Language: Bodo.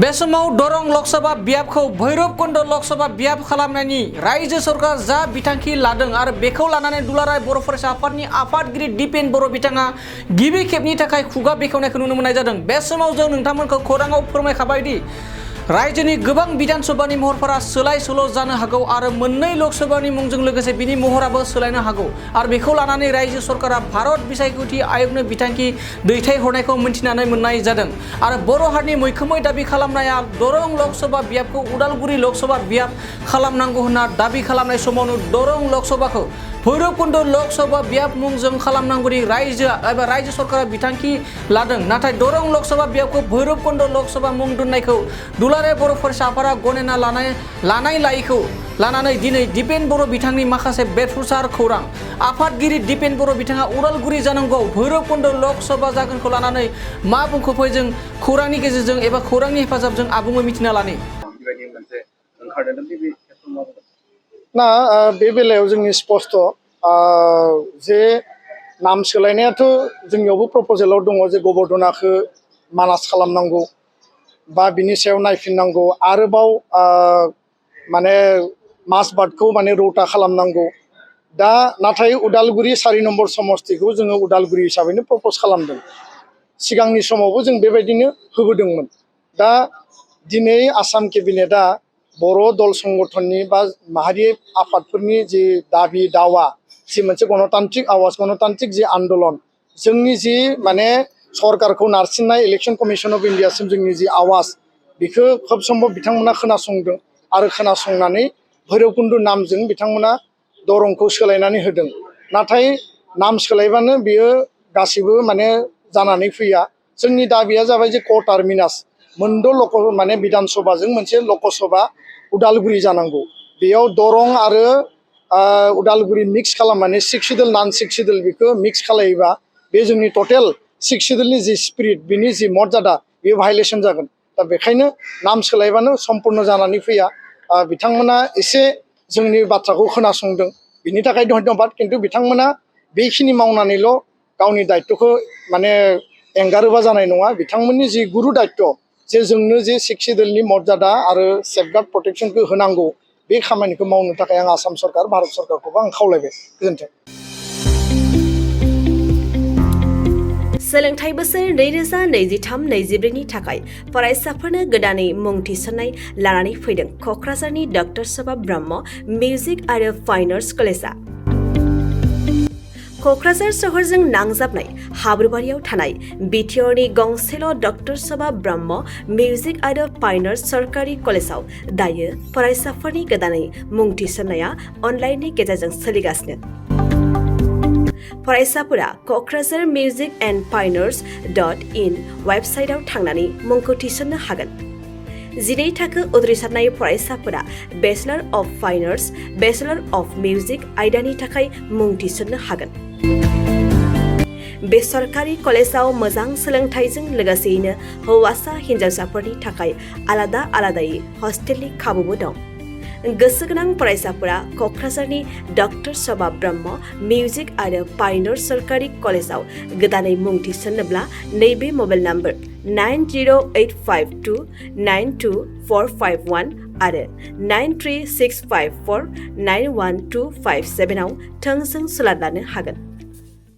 बे समाव दरं लकसभा बियाबखौ भैरबकुंड लकसभा बियाब खालामनायनि रायजो सरकार जा बिथांखि लादों आरो बेखौ लानानै दुलाराय बर' फरायसा आफादनि आफादगिरि दिपेन बर' बिथाङा गिबि खेबनि थाखाय खुगा बेखेवनायखौ नुनो मोननाय जादों। बे समाव जों नोंथांमोनखौ खौराङाव फोरमायखाबाय दि रायजोनि गोबां बिधानसभानि महरफोरा सोलाय सोल' जानो हागौ आरो मोननै लकसभानि मुंजों लोगोसे बिनि महराबो सोलायनो हागौ आरो बेखौ लानानै रायजो सरकारा भारत बिसायख'थि आय'गनो बिथांखि दैथायहरनायखौ मिन्थिनानै मोननाय जादों आरो बर' हारिनि मैखोमै दाबि खालामनाया दरं लकसभा बियाबखौ उदालगुरि लकसभा बियाब खालामनांगौ होनना दाबि खालामनाय समावनो दरं लकसभाखौ भैरबकुंड लकसभा बियाब मुंजों खालामनांगौनि रायजो सरकारा बिथांखि लादों। नाथाय दरं लकसभा बियाबखौ भैरबकुंड लकसभा मुं दोननायखौ दुलाराय बर' फरायसा आफादा गनायना लानाय लायैखौ लानानै दिनै दिपेन बर' बिथांनि माखासे बेरफुसार खौरां आफादगिरि दिपेन बर' बिथाङा उदालगुरि जानांगौ भैरबकुंड लकसभा जागोनखौ लानानै मा बुंखोफै जों खौरांनि गेजेरजों एबा खौरांनि हेफाजाबजों आबुङै मिथिना लानि। ना बे बेलायाव जोंनि स्पष्ट जे नाम सोलायनायाथ' जोंनियावबो प्रप'जेलाव दङ जे गबर्धनाखौ मानास खालामनांगौ बा बिनि सायाव नायफिननांगौ आरोबाव माने मासबादखौ माने रौता खालामनांगौ। दा नाथाय उदालगुरि 4 नम्बर समस्तिखौ जोङो उदालगुरि हिसाबैनो प्रप'ज खालामदों। सिगांनि समावबो जों बेबायदिनो होबोदोंमोन। दा दिनै आसाम केबिनेटआ बर' दल संगठननि बा माहारि आफादफोरनि जि दाबि दावा जि मोनसे गणतान्त्रिक आवाज गणतान्त्रिक जि आन्दलन जोंनि जि माने सरकारखौ नारसिननाय इलेक्शन कमिशन अफ इन्डियासिम जोंनि जि आवाज बेखौ खोब सम्भब बिथांमोना खोनासंदों आरो खोनासंनानै भैरबकुंड नामजों बिथांमोना दरंखौ सोलायनानै होदों। नाथाय नाम सोलायबानो बियो गासिबो माने जानानै फैया। जोंनि दाबिया जाबाय जे क टार्मिनास मोनद' माने बिधानसभाजों मोनसे लकसभा उदालगुरि जानांगौ। बेयाव दरं आरो उदालगुरि मिक्स खालामनानै 6 सिडुल नन 6 सिडुल बेखौ मिक्स खालायोबा बे जोंनि टटेल 6 सिडुलनि जि स्पिरिट बिनि जि मर्यादा बेयो भायलेसन जागोन। दा बेखायनो नाम सोलायबानो सम्पूर्ण जानानै फैया। बिथांमोना एसे जोंनि बाथ्राखौ खोनासंदों बिनि थाखाय धन्यबाद। खिन्थु बिथांमोना बेखिनि मावनानैल' गावनि दायित्वखौ माने एंगारोबा जानाय नङा। बिथांमोननि जि गुरु दायित्व जे जोंनो जे 6 सिडुलनि मर्यादा आरो सेफगार्ड प्रटेक्शनखौ होनांगौ बे खामानिखौ मावनो थाखाय आं आसाम सरकार भारत सरकारखौबो आं खावलायबाय। गोजोन्थों। सोलोंथाइ बोसोर 2023-24 नि थाखाय फरायसाफोरनो गोदानै मुं थिसननाय लानानै फैदों क'क्राझारनि लकसभ ब्रह्म मिउजिक आरो फाइन आर्ट्स कलेजआ। क'क्राझार सहरजों नांजाबनाय हाब्रुबारियाव थानाय बिटिआरनि गंसेल' लकसभ ब्रह्म मिउजिक आरो फाइन आर्ट्स सरकारि कलेजआव दायो फरायसाफोरनि गोदानै मुं थिसननाया अनलाइननि गेजेरजों सोलिगासिनो। फरायसाफोरा क'क्राझार मिउजिक एन्ड फाइन आर्ट्स.in वेबसाइटआव थांनानै मुंखौ थिसननो हागोन। 12 थाखो उथ्रिसारनाय फरायसाफोरा bachelor of fine arts, bachelor of music आयदानि थाखाय मुं थिसननो हागोन। बे सरकारि कलेजआव मोजां सोलोंथाइजों लोगोसेयैनो हौवासा हिन्जावसाफोरनि थाखाय आलादा आलादायै हस्टेलनि खाबुबो दं। गोसो गोनां फरायसाफोरा क'क्राझारनि लकसभ ब्रह्म मिउजिक आरो फाइन आर्ट्स सरकारि कलेजआव गोदानै मुं थिसन्नोब्ला नैबे मबाइल नम्बर 9085292451 आरो 93654912557 आव थोंजों सोलाद लानो हागोन।